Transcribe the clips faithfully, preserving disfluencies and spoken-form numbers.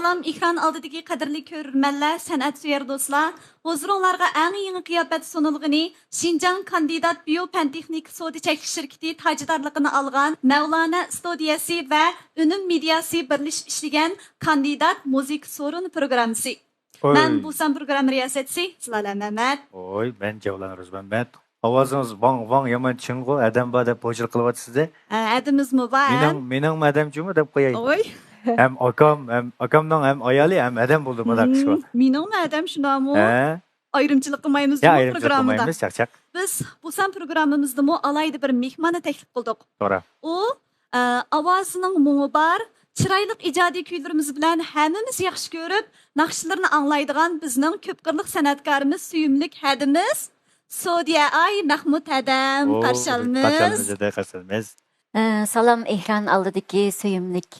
سالام، ئېكران ئالدىدىكى قەدىرلىك كۆرۈرمەنلەر، سەنئەت سۆيەر دوستلار! ھۇزۇرۇڭلارغا ئەڭ يېڭى قىياپەتتە سۇنۇلغىنى شىنجاڭ كاندىدات بىيو پەن تېخنىكا سودا چەكلىك شىركىتى تاجدارلىقىنى ئالغان مەۋلانا ئىستۇدىيەسى ۋە ئۈنۈم مېدىياسى بىرلىشىپ ئىشلىگەن كاندىدات مۇزىكا سورۇنى پروگراممىسى. مەن بۇسان پروگرامما رىياسەتچىسى زىلالە مەمەت. ۋوي، مەن جەۋلان روزمەمەت. ئاۋازىڭىز ۋاڭ ۋاڭ يامان چىڭغۇ، ھەدەم بار دەپ پوچىلىق قىلىۋاتىسىز-دە. ھە، ھەدىمىزمۇ بار. مېنىڭ، مېنىڭمۇ ھەدەم چىڭغۇ دەپ قوياي. ھەم ئاكام، ھەم ئاكامنىڭ ھەم ئايالى ھەم ھەدەم بولدى، مانا قىش بار. مېنىڭمۇ ھەدەم شۇنداقمۇ؟ ھە؟ ئايرىمچىلىق قىلمايمىز يا، بۇ ئايرىمچىلىق پروگراممىدا. قىلمايمىز، چاقچاق. بىز بۇسان پروگراممىمىزدىمۇ ئالاھىدە بىر مېھماننى تەكلىپ قىلدۇق. توغرا. ئۇ، ئە، ئاۋازىنىڭ مۇڭى بار، چىرايلىق ئىجادىي كۈيلىرىمىز بىلەن ھەممىمىز ياخشى كۆرۈپ، ناخشىلىرىنى ئاڭلايدىغان بىزنىڭ كۆپ قىرلىق سەنئەتكارىمىز، سۆيۈملۈك ھەدىمىز سودىيە ئاي مەخمۇت ھەدەم. ئو، قارشى ئالىمىز. قارشى ئالىمىز، ھەدە، قارشى ئالىمىز. ئە، سالام، ئېكران ئالدىدىكى سۆيۈملۈك،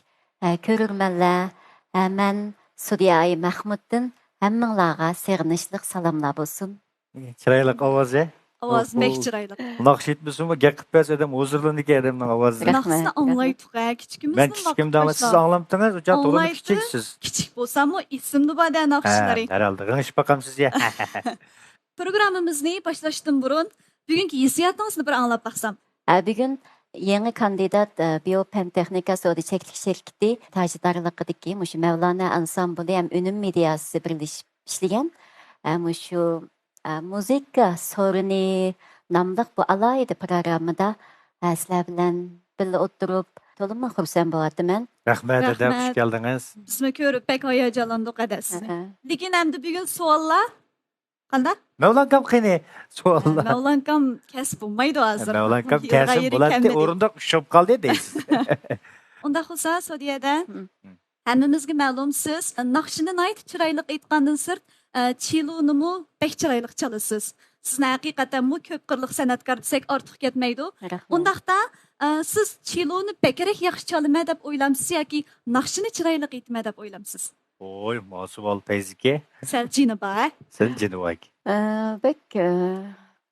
ئە، كۆرۈرمەنلەر. ئە، مەن سودىيە ئاي مەخمۇتتىن ھەممىڭلارغا سېغىنىشلىق سالاملار بولسۇن. چىرايلىق ئاۋاز، ھە؟ ئاۋاز بەك چىرايلىق. ناخشا ئېيتمىسىمۇ، گەپ قىلىپ بەرسە ئادەم ھۇزۇرلىنىدىكەن ئادەمنىڭ ئاۋازىدىن. ناخشىسىنى ئاڭلايتتۇق، ھە، كىچىكىمىزدىن. مەن كىچىكىمدە ئاڭلاپ، سىز ئاڭلامتىڭىز، ئۇ چاغ تولىمۇ كىچىكسىز. كىچىك بولساممۇ ئېسىمدە بار-دە ناخشىلىرى. ھە، ھەرھالدا غىڭشىپ باقامسىز يا. پروگراممىمىزنى باشلاشتىن بۇرۇن، بۈگۈنكى ھېسسىياتىڭىزنى بىر ئاڭلاپ باقسام. ھە، بۈگۈن يېڭى كاندىدات، ئە، بىيو پەن تېخنىكا سودا چەكلىك شىركىتى تاجدارلىقىدىكى مۇشۇ مەۋلانا ئانسامبىلى ھەم ئۈنۈم مېدىياسى بىرلىشىپ ئىشلىگەن، ئە، مۇشۇ، ئە، مۇزىكا سورۇنى ناملىق بۇ ئالاھىدە پروگراممىدا، ئە، سىلەر بىلەن بىللە ئولتۇرۇپ، تولىمۇ خۇرسەن بولۇۋاتىمەن. رەھمەت، ھەدە، رەھمەت. خۇش كەلدىڭىز. بىزمۇ كۆرۈپ بەك ھاياجانلاندۇق، ھەدە، سىزنى. ھە، ھە. لېكىن ئەمدى بۈگۈن سوئاللار قانداق؟ مەۋلانكام قېنى؟ سوئاللار. مەۋلانكام كەلسە بولمايدۇ ھازىر. مەۋلانكام كەلسە بولاتتى، ئورۇندۇق ئۇششاپ قالدى دەيسىز. ئۇنداق بولسا، سودىيەدە، ھەممىمىزگە مەلۇم، سىز ناخشىنى ناھايىتى چىرايلىق ئېيتقاندىن سىرت، ئە، چېلونىمۇ بەك چىرايلىق چالىسىز. سىزنى ھەقىقەتەنمۇ كۆپ قىرلىق سەنئەتكار دېسەك ئارتۇق كەتمەيدۇ. رەھمەت. ئۇنداقتا، ئە، سىز چېلونى بەكرەك ياخشى چالىمەن دەپ ئويلامسىز ياكى ناخشىنى چىرايلىق ئېيتىمەن دەپ ئويلامسىز؟ ۋوي، ماۋۇ سوئال پەيزىكە. سەل جېنى بار، ھە؟ سەل جېنى بار. ئە، بەك، ئە،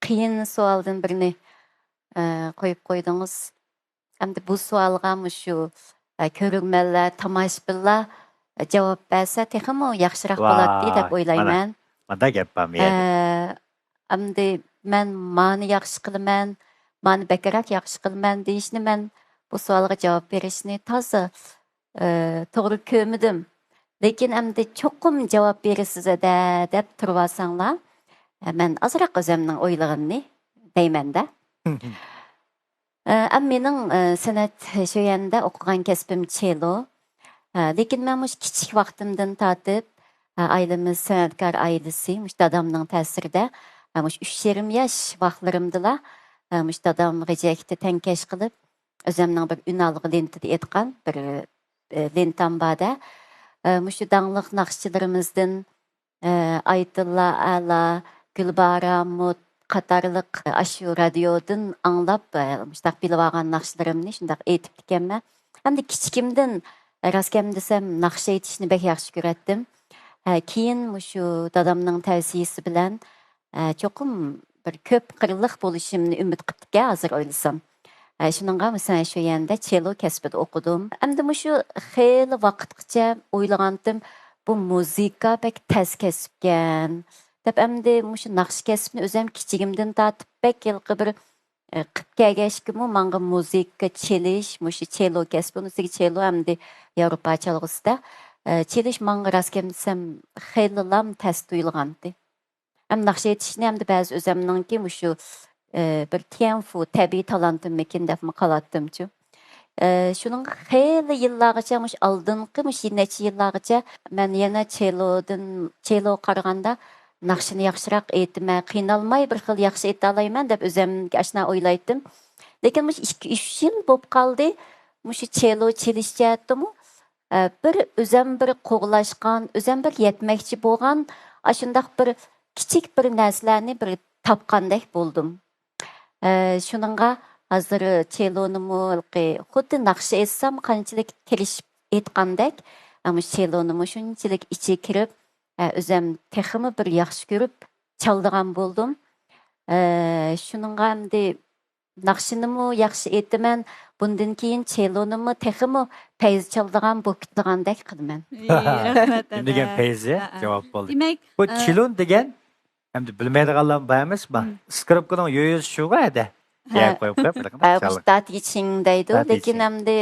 قىيىن سوئالدىن بىرنى، ئە، قويۇپ قويدىڭىز. ئەمدى بۇ سوئالغا مۇشۇ، ئە، كۆرۈرمەنلەر، تاماشىبىنلار، ئە، جاۋاب بەرسە تېخىمۇ ياخشىراق بولاتتى دەپ ئويلايمەن. مانا، مانا گەپ بارمۇ يەردە؟ ئە، ئەمدى مەن مانى ياخشى قىلىمەن، مانى بەكرەك ياخشى قىلىمەن دېيىشنى، مەن بۇ سوئالغا جاۋاب بېرىشنى تازا، ئە، توغرا كۆرمىدىم. لېكىن ئەمدى چوقۇم جاۋاب بېرىسىز ھەدە دەپ تۇرۇۋالساڭلار، ئە، مەن ئازراق ئۆزەمنىڭ ئويلىغىنىنى دەيمەن-دە. ئە، ئەم مېنىڭ، ئە، سەنئەت شۆيەندە ئوقۇغان كەسپىم چېلو. ئە، لېكىن مەن مۇشۇ كىچىك ۋاقتىمدىن تارتىپ، ئە، ئائىلىمىز سەنئەتكار ئائىلىسى، مۇشۇ دادامنىڭ تەسىرىدە، ئە، مۇشۇ ئۈچ يېرىم ياش ۋاقىتلىرىمدىلا، ئە، مۇشۇ دادام غېجەكتە تەڭكەش قىلىپ، ئۆزەمنىڭ بىر ئۈنئالغۇ لېنتىدا ئېيتقان بىر، ئە، لېنتام بار-دە. ئە، مۇشۇ داڭلىق ناخشىچىلىرىمىزدىن ئە، ئايتىللا ئەلا، گۈلبارا مۇت قاتارلىق، ئە، ئاشۇ رادىيودىن ئاڭلاپ، ئە، مۇشۇنداق بىلىۋالغان ناخشىلىرىمنى شۇنداق ئېيتىپتىكەنمەن. ئەمدى كىچىكىمدىن، ئە، راست گەپنى دېسەم، ناخشا ئېيتىشنى بەك ياخشى كۆرەتتىم. ئە، كېيىن مۇشۇ دادامنىڭ تەۋسىيىسى بىلەن، ئە، چوقۇم بىر كۆپ قىرلىق بولۇشۇمنى ئۈمىد قىپتىكەن، ھازىر ئويلىسام. ئە، شۇنىڭغا مۇشۇ شۆيەندە چېلو كەسپىدە ئوقۇدۇم. ئەمدى مۇشۇ خېلى ۋاقىتقىچە ئويلىغانتىم، بۇ مۇزىكا بەك تەس كەسىپكەن دەپ. ئەمدى مۇشۇ ناخشا كەسپىنى ئۆزۈم كىچىكىمدىن تارتىپ بەك ھېلىقى بىر، ئە، قىپ كەلگەچكىمۇ ماڭا مۇزىكا چېلىش، مۇشۇ چېلو كەسپى، ئۇنىڭ ئۈستىگە چېلو ئەمدى ياۋروپا چالغۇسىدا، ئە، چېلىش ماڭا راست گەپنى دېسەم خېلىلام تەس تۇيۇلغانتى. ھەم ناخشا ئېيتىشنى ئەمدى بەزى ئۆزەمنىڭكى مۇشۇ، ئى، بىر تيەنفۇ، تەبىئىي تالانتىممىكىن دەپمۇ قالاتتىمچۇ. ئى، شۇنىڭغا خېلى يىللارغىچە، مۇشۇ ئالدىنقى، مۇشۇ نەچچە يىللارغىچە مەن يەنە چېلودىن، چېلوغا قارىغاندا ناخشىنى ياخشىراق ئېيتىمەن، قىينالماي بىر خىل ياخشى ئېيتالايمەن دەپ ئۆزەمگە ئاشۇنداق ئويلايتتىم. لېكىن مۇشۇ ئىككى، ئۈچ يىل بوپ قالدى، مۇشۇ چېلو چېلىش جەھەتتىمۇ ئە، بىر ئۆزەم بىر قوغلاشقان، ئۆزەم بىر يەتمەكچى بولغان، ئاشۇنداق بىر كىچىك بىر نەرسىلەرنى بىر تاپقاندەك بولدۇم. ئە، شۇنىڭغا ھازىر چېلونىمۇ ھېلىقى خۇددى ناخشا ئېيتسام قانچىلىك تىرىشىپ ئېيتقاندەك، ئە، مۇشۇ چېلونىمۇ شۇنچىلىك ئىچىگە كىرىپ، ئە، ئۆزەم تېخىمۇ بىر ياخشى كۆرۈپ چالىدىغان بولدۇم. ئە، شۇنىڭغا ئەمدى ناخشىنىمۇ ياخشى ئېيتىمەن، بۇندىن كېيىن چېلونىمۇ تېخىمۇ پەيز چالىدىغان بولۇپ كېتىدىغاندەك قىلىمەن. ئى، رەھمەت، نېمە دېگەن پەيزى؟ جاۋاب بولدى. دېمەك، بۇ ئە، چېلون دېگەن، ئەمدى بىلمەيدىغانلار بار ئەمەسمۇ؟ مم. سكرىپكىنىڭ يۆيۈز شۇغۇ ھەدە. ھە. يەپ قويۇپ قويۇپ، ھە، بۇ چالىڭ. داتىچىڭ دەيدۇ، داتىچىڭ. لېكىن ئەمدى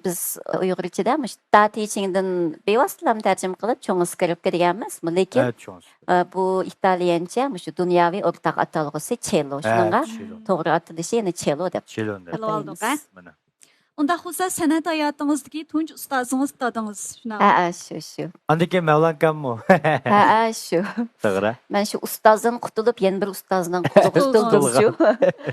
بىز ئۇيغۇرچىدا مۇشۇ داتىچىڭدىن بىۋاسىتىلا تەرجىمە قىلىپ، چوڭ سكرىپكا دېگەنمىز. لېكىن، ھە، چوڭ. ئە، بۇ ئىتالىيەنچە مۇشۇ دۇنياۋى ئورتاق ئاتالغۇسى چېلو. ھە، شۇنىڭغا چېلو. توغرا ئاتىلىشى يەنە چېلو دەپ چېلو دەپ. بىلىۋالدۇق، ھە؟ مانا. ئۇنداق بولسا، سەنئەت ھاياتىڭىزدىكى تۇنجى ئۇستازىڭىز دادىڭىز، شۇنداقمۇ؟ ھەئە، شۇ، شۇ. ئاندىن كېيىن مەۋلانكاممۇ؟ ھەئە، شۇ. توغرا. مەن شۇ ئۇستازدىن قۇتۇلۇپ، يەنە بىر ئۇستازدىن قۇتۇلدۇم شۇ.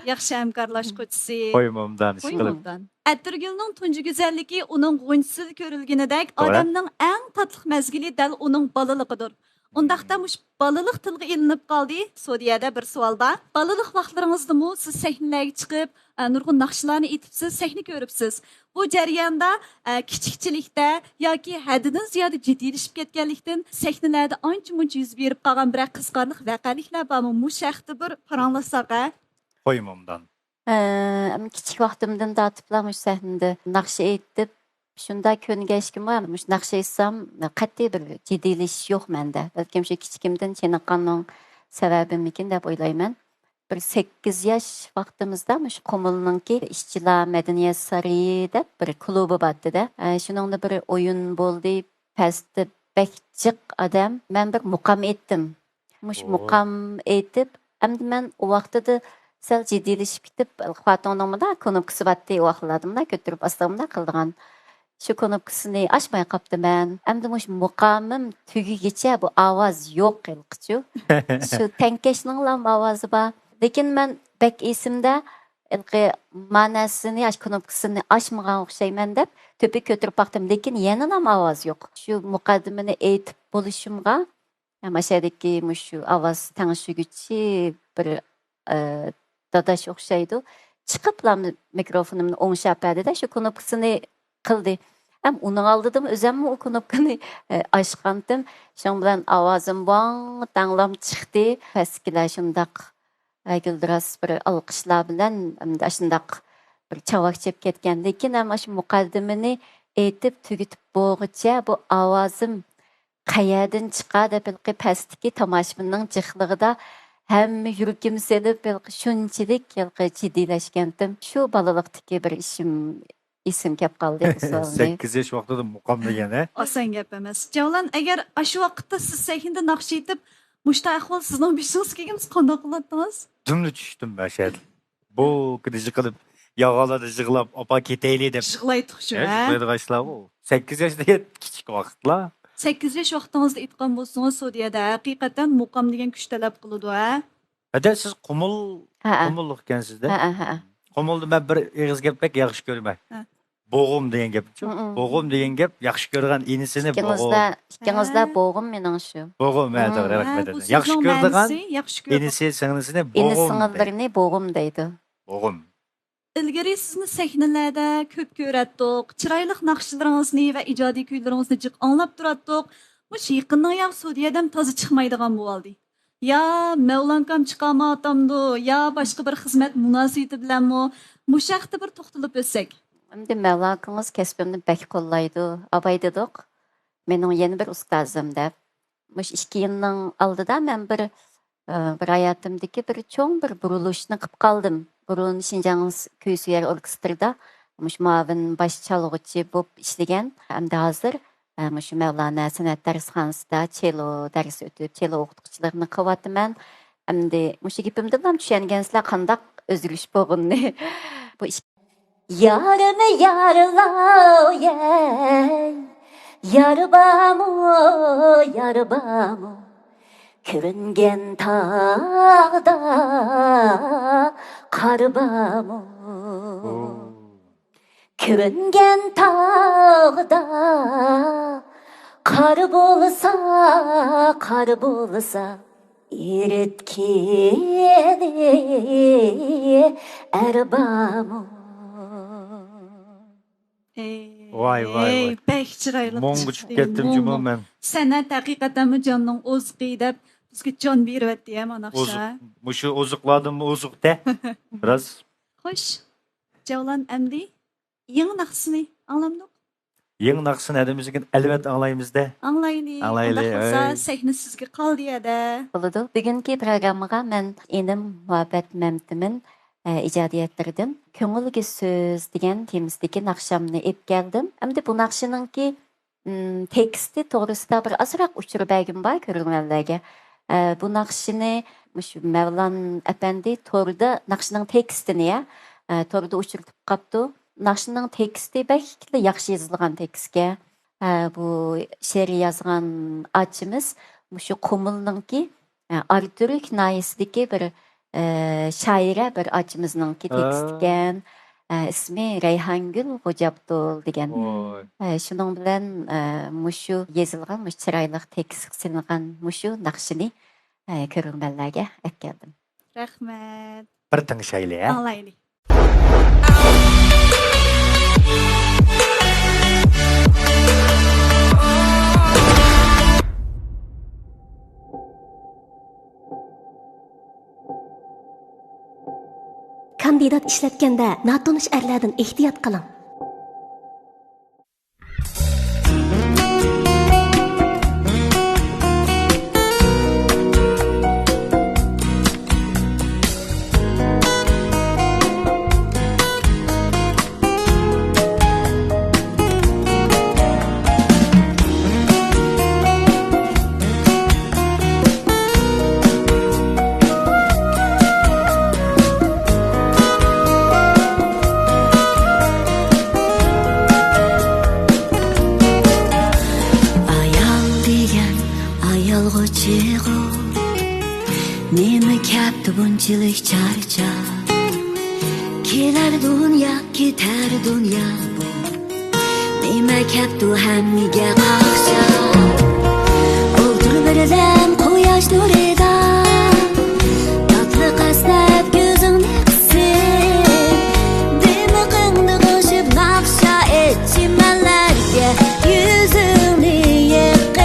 ياخشى ھەمكارلاشقۇچىسى. قويما ئوبدان ئىش قىلىپ. ئوبدان. ئەتىرگۈلنىڭ تۇنجى گۈزەللىكى ئۇنىڭ غۇنچىسىدا كۆرۈلگىنىدەك، توغرا. ئادەمنىڭ ئەڭ تاتلىق مەزگىلى دەل ئۇنىڭ بالىلىقىدۇر. ئۇنداقتا مۇشۇ بالىلىق تىلغا ئېلىنىپ قالدى. سودىيەدە بىر سوئال بار. بالىلىق ۋاقىتلىرىڭىزدىمۇ سىز سەھنىلەرگە چىقىپ، ئە، نۇرغۇن ناخشىلارنى ئېيتىپسىز، سەھنە كۆرۈپسىز. بۇ جەرياندا، ئە، كىچىكچىلىكتە ياكى ھەددىدىن زىيادە جىددىيلىشىپ كەتكەنلىكتىن سەھنىلەردە ئانچە-مۇنچە يۈز بېرىپ قالغان بىرەر قىزىقارلىق ۋەقەلىكلەر بارمۇ؟ مۇشۇ ھەقتە بىر پاراڭلاشساق، ھە؟ قويما ئوبدان. ئە، كىچىك ۋاقتىمدىن تارتىپلا مۇشۇ سەھنىدە ناخشا ئېيتىپ، شۇنداق كۆنگەچكىمۇ، مۇشۇ ناخشا ئېيتسام، قەتئىي بىر جىددىيلىشىش يوق مەندە. بەلكىم شۇ كىچىكىمدىن چېنىققاننىڭ سەۋەبىمىكىن دەپ ئويلايمەن. بىر سەككىز ياش ۋاقتىمىزدا مۇشۇ قۇمۇلنىڭكى ئىشچىلار مەدەنىيەت سارىيى دەپ بىر كۇلۇبى بارتتى-دە. ئە، شۇنىڭدا بىر ئويۇن بولدى. پەستە بەك جىق ئادەم. مەن بىر مۇقام ئېيتتىم. مۇشۇ مۇقام ئېيتىپ، ئەمدى مەن ئۇ ۋاقتىدا سەل جىددىيلىشىپ كېتىپ، خواتۇڭنىڭ مۇنداق كۇنۇپكىسى بارتتى، ئۇ ۋاقىتلاردا مۇنداق كۆتۈرۈپ ئاستا مۇنداق قىلىدىغان. شۇ كۇنۇپكىسىنى ئاچماي قاپتىمەن. ئەمدى مۇشۇ مۇقامىم تۈگىگىچە بۇ ئاۋاز يوق ھېلىقىچۇ. شۇ تەڭكەشنىڭلا ئاۋازى بار. لېكىن مەن بەك ئېسىمدە، ھېلىقى ماناسىنى، ئاش كۇنۇپكىسىنى ئاچمىغان ئوخشايمەن دەپ، تۆپە كۆتۈرۈپ باقتىم. لېكىن يەنىلا ئاۋاز يوق. شۇ مۇقەددىمىنى ئېيتىپ بولۇشۇمغا، ھەم ئاشەدىكى مۇشۇ ئاۋاز تەڭشىگۈچى بىر، ئە، داداش ئوخشايدۇ. چىقىپلا مىكروفونۇمنى ئوڭشاپ بەردى-دە، شۇ كۇنۇپكىسىنى قىلدى. ھەم ئۇنىڭ ئالدىدىمۇ ئۆزۈممۇ ئۇ كۇنۇپكىنى، ئە، ئاچقانتىم. شۇنىڭ بىلەن ئاۋازىم ۋاڭ-تاڭلام چىقتى. پەسكىلەر شۇنداق، ئە، گۈلدۈراس بىر ئالقىشلار بىلەن، ئەمدى ئاشۇنداق بىر چاۋاك چېلىپ كەتكەن. لېكىن ھەم ئاشۇ مۇقەددىمىنى ئېيتىپ تۈگىتىپ بولغۇچە بۇ ئاۋازىم قەيەردىن چىقار دەپ، ھېلىقى پەستىكى تاماشىبىننىڭ جىقلىقىدا ھەممە يۈرىكىم سېلىپ، ھېلىقى شۇنچىلىك ھېلىقى جىددىيلەشكەنتىم. شۇ بالىلىقتىكى بىر ئىشىم ئېسىمگە كەپ قالدى، بۇ سوئالنى. سەككىز ياش ۋاقتىدا مۇقام دېگەن، ھە؟ ئاسان گەپ ئەمەس. جەۋلان، ئەگەر ئاشۇ ۋاقىتتا سىز سەھنىدە ناخشا ئېيتىپ، مۇشۇنداق ئەھۋال سىزنىڭ بېشىڭىزغا كەلگەن بولسا، قانداق قىلاتتىڭىز؟ دۈملا چۈشتۈم مەشەدە. بۇ كىدىجى قىلىپ، ياغانلاردا يىغلاپ، «ئاپا، كېتەيلى» دەپ. يىغلايتتۇق شۇ، ھە، ھە؟ يىغلايدىغان ئىشلار بۇ. سەككىز ياشتا، كىچىك ۋاقىتلار. سەككىز ياش ۋاقتىڭىزدا ئېيتقان بولسىڭىز، سودىيەدە ھەقىقەتەن مۇقام دېگەن كۈچ تەلەپ قىلىدۇ، ھە؟ ھەدە، سىز قۇمۇل، ھەئە. قۇمۇللۇق ئىكەنسىز-دە. ھەئە، ھەئە. قۇمۇلدا مەن بىر ئېغىز گەپ بەك ياخشى كۆرىمەن. ھە. بوغۇم دېگەن گەپچۇ؟ مم. بوغۇم دېگەن گەپ ياخشى كۆرىدىغان ئىنىسىنى بوغۇم. ئىككىڭىزلا، ئىككىڭىزلا ھە. بوغۇم مېنىڭ شۇ. بوغۇم، ھە، مم. توغرا، ھە، رەھمەت. بۇ ياخشى سۆزنىڭ كۆرىدىغان مەنىسى ياخشى كۆرىدۇ. ئىنىسى، سىڭلىسىنى بوغۇم دەيدۇ. ئىنى-سىڭىللىرىنى بوغۇم دەيدۇ. بوغۇم. ئىلگىرى سىزنى سەھنىلەردە كۆپ كۆرەتتۇق، چىرايلىق ناخشىلىرىڭىزنى ۋە ئىجادىي كۈيلىرىڭىزنى جىق ئاڭلاپ تۇراتتۇق. مۇشۇ يېقىندىن بۇيان سودىيەدە تازا چىقمايدىغان بولۇۋالدى. يا مەۋلانكام چىقالمايۋاتامدۇ، يا باشقا بىر خىزمەت مۇناسىۋىتى بىلەنمۇ؟ مۇشۇ ھەقتە بىر توختىلىپ ئۆتسەك. ئەمدى مەۋلانكىڭىز كەسپىمنى بەك قوللايدۇ، ئاباي دېدۇق، مېنىڭ يەنە بىر ئۇستازىم دەپ. مۇشۇ ئىككى يىلنىڭ ئالدىدا مەن بىر، ئە، بىر ھاياتىمدىكى بىر چوڭ بىر بۇرۇلۇشنى قىپ قالدىم. بۇرۇن شىنجاڭ س-، كۈي سۆيەر ئوركېستىرىدا مۇشۇ مۇئاۋىن باش چالغۇچى بولۇپ ئىشلىگەن. ئەمدى ھازىر، ئە، مۇشۇ مەۋلانا سەنئەت دەرسخانىسىدا چېلو دەرس ئۆتۈپ، چېلو ئوقۇتقۇچىلىقىنى قىلىۋاتىمەن. ئەمدى مۇشۇ گېپىمدىنلا چۈشەنگەنسىلەر قانداق ئۆزگىرىش بولغىنىنى. بۇ ئىش يارىمى يارلاۋ يەي، يار بارمۇ، يار بارمۇ؟ كۆرۈنگەن تاغدا قار بارمۇ؟ كۆرۈنگەن تاغدا قار بولسا، قار بولسا، ئېرىتكىلى ئەر بارمۇ؟ ھەي، ۋاي، ۋاي، ھەي، ۋاي. بەك چىرايلىق مۇڭغا چىقتى، چۈشۈپ كەتتىم مۇڭ، جۇمۇ مۇڭ. مەن. سەنئەت ھەقىقەتەنمۇ جاننىڭ ئوزۇقى دەپ بىزگە جان بېرىۋەتتى ھە، مانا ئوزۇق، شۇ. مۇشۇ ئوزۇقلاردىنمۇ ئوزۇق دە. راست. خوش، جەۋلان، ئەمدى يېڭى ناخشىسىنى ئاڭلامدۇق؟ يېڭى ناخشىسىنى ھەدىمىزگە ئەلۋەتتە ئاڭلايمىز-دە. ئاڭلايلى. ئاڭلايلى، ئۇنداق بولسا، ئەي. سەھنە سىزگە قالدى يەدە. بولىدۇ. بۈگۈنكى پروگراممىغا مەن ئىنىم مۇھەببەت مەمتىمىن، ئە، ئىجادىيەتلىرىدىن كۆڭۈلگە سۆز دېگەن تېمىسىدىكى ناخشامنى ئېلىپ كەلدىم. ئەمدى بۇ ناخشىنىڭكى، ئىم، تېكىستى توغرىسىدا بىر ئازراق ئۇچۇر بەرگۈم بار كۆرۈرمەنلەرگە. ئە، بۇ ناخشىنى مۇشۇ مەۋلان ئەپەندى توردا ناخشىنىڭ تېكىستىنى، يا، ئە، توردا ئۇچرىتىپ قاپتۇ. ناخشىنىڭ تېكىستى بەكلا ياخشى يېزىلغان تېكىستكەن. ئە، بۇ شېئىر يازغان ئاچىمىز مۇشۇ قۇمۇلنىڭكى، ئە، ئاراتۈرك ناھىيەسىدىكى بىر، ئە، شائىرە بىر ئاچىمىزنىڭكى ھە. تېكىستىكەن. ئە، ئىسمى رەيھانگۈل خوجا ئابدۇل دېگەن. ۋاي. ئە، شۇنىڭ بىلەن، ئە، مۇشۇ يېزىلغان، مۇشۇ چىرايلىق تېكىستكە سېلىنغان مۇشۇ ناخشىنى، ئە، كۆرۈرمەنلەرگە ئەكەلدىم. رەھمەت. بىر تىڭشايلى، ھە؟ ئاڭلايلى. كاندىدات ئىشلەتكەندە ناتونۇش ئەرلەردىن ئېھتىيات قىلىڭ. ئايال دېگەن ئايالغۇ چىغۇ، نېمە كەپتۇ بۇنچىلىك چارچاپ؟ كېلەر دۇنيا، كېتەر دۇنيا بۇ. نېمە كەپتۇ ھەممىگە قاقشاپ؟ ئولتۇر بىردەم قۇياش نۇرىدا، تاتلىق ئەسنەپ كۆزۈڭنى قىسىپ، دىمىقىڭدا غىڭشىپ ناخشا ئېيت، چىمەنلەرگە يۈزۈڭنى يېقىپ.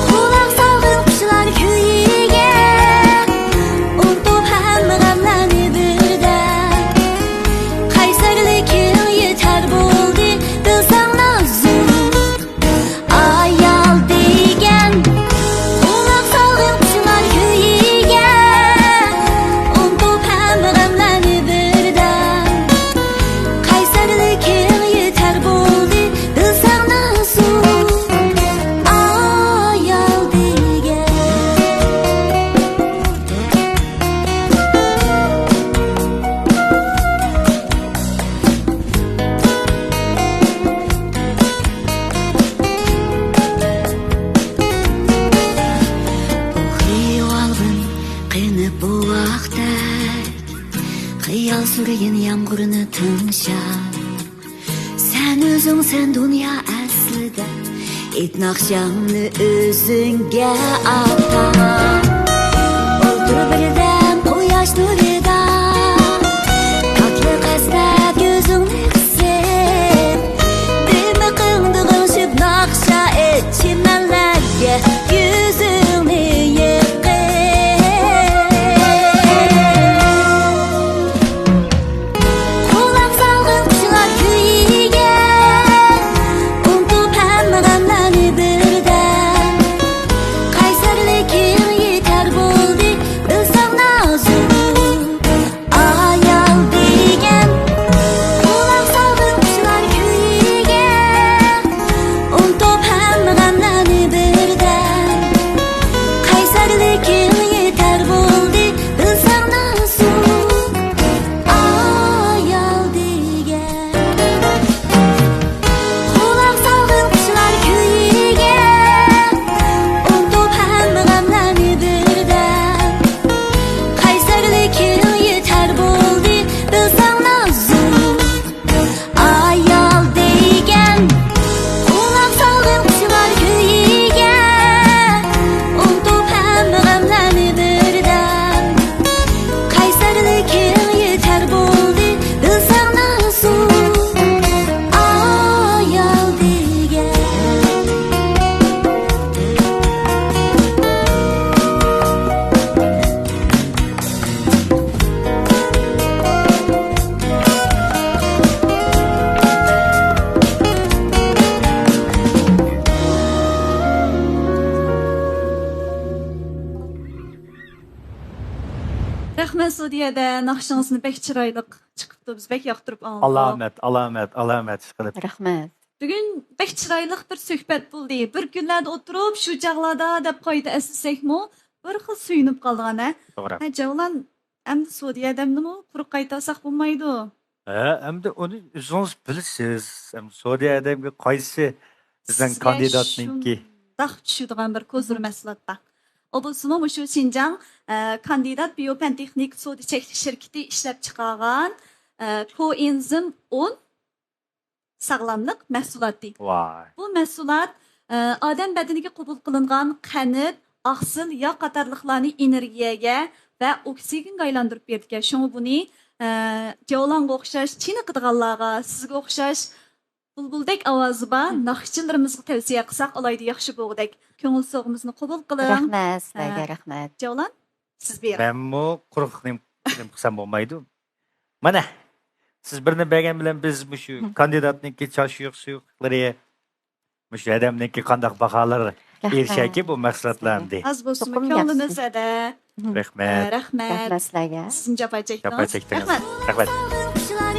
قۇلاق سالغىن قۇشلار كۈيىگە، ئۇنتۇپ ھەممە غەملەرنى بىردەم. قەيسەرلىكىڭ يېتەر بولدى، بىلسەڭ نازۇك ئايال دېگەن. قۇلاق سالغىن قۇشلار كۈيىگە، ئۇنتۇپ ھەممە غەملەرنى بىردەم. قەيسەرلىكىڭ يېتەر بولدى، بىلسەڭ نازۇك ئايال دېگەن. ئۇخلىۋالغىن قېنىپ بوۋاقتەك، خىيال سۈرگىن يامغۇرنى تىڭشاپ. سەن ئۆزۈڭسەن دۇنيا ئەسلىدە، ئېيت ناخشاڭنى ئۆزۈڭگە ئاتا. ئولتۇر بىردەم قۇياش نۇرىدا، تاتلىق ئەسنەپ كۆزۈڭنى قىسىپ، دىمىقىڭدا غىڭشىپ ناخشا ئېيت، چىمەنلەرگە يۈزۈڭنى يېقىپ. قۇلاق سالغىن قۇشلار كۈيىگە، ئۇنتۇپ ھەممە غەملەرنى بىردەم. قەيسەرلىكىڭ رەھمەت سودىيەدە، ناخشىڭىزنى بەك چىرايلىق چىقىپتۇ، بىز بەك ياقتۇرۇپ ئاڭلىدۇق. ئالامەت، ئالامەت، ئالامەت، ئىشقىلىپ. رەھمەت. بۈگۈن بەك چىرايلىق بىر سۆھبەت بولدى. بىر كۈنلەردە ئولتۇرۇپ شۇ چاغلاردا دەپ قايتا ئەسلىسەكمۇ بىر خىل سۆيۈنۈپ قالىدىغان ھە. توغرا. ھە جەۋلان، ئەمدى سودىيەدەمنىمۇ قۇرۇق قايتارساق بولمايدۇ. ھە، ئەمدى ئۇنى ئۆزىڭىز بىلىسىز. ئەمدى سودىيەدەمگە قايسى بىزنىڭ كاندىداتنىڭكى؟ شۇنداق چۈشىدىغان بىر كوزىر مەھسۇلات بار. ئۇ بولسىمۇ مۇشۇ شىنجاڭ ئە، كاندىدات بىيوپەن تېخنىك سودا چەكلىك شىركىتى ئىشلەپ چىقارغان ئە، كوئېنزىم ئون ساغلاملىق مەھسۇلاتى. ۋاي. بۇ مەھسۇلات ئە، ئادەم بەدىنىگە قوبۇل قىلىنغان قەنت، ئاقسىل، ياغ قاتارلىقلارنى ئېنېرگىيەگە ۋە ئوكسىگېنگە ئايلاندۇرۇپ بېرىدىكەن. شۇڭا بۇنى ئە، جەۋلانغا ئوخشاش چېنىقىدىغانلارغا، سىزگە ئوخشاش بۇلبۇلدەك ئاۋازى بار ناخشىچىلىرىمىزغا تەۋسىيە قىلساق ئالايدۇ ياخشى بولغۇدەك. كۆڭۈل سوۋغىمىزنى قوبۇل قىلىڭ. رەھمەت سىلەرگە، ھە. رەھمەت. جەۋلان، سىز بېرىڭ. مەنمۇ قۇرۇق نېمە، نېمە قىلسام بولمايدۇ. مانا، سىز بىرنى بەرگەن بىلەن بىز مۇشۇ كاندىداتنىڭكى چاچ سۇيۇق سۇيۇقلىرى، مۇشۇ ئادەمنىڭكى قانداق باھالار ئېرىشەركى بۇ مەھسۇلاتلارنى. ئاز بولسىمۇ كۆڭلىمىز ئەدە. رەھمەت. رەھمەت. رەھمەت سىلەرگە. سىزمۇ جاپا چەكتىڭىز. جاپا چەكتىڭىز. رەھمەت. رەھمەت.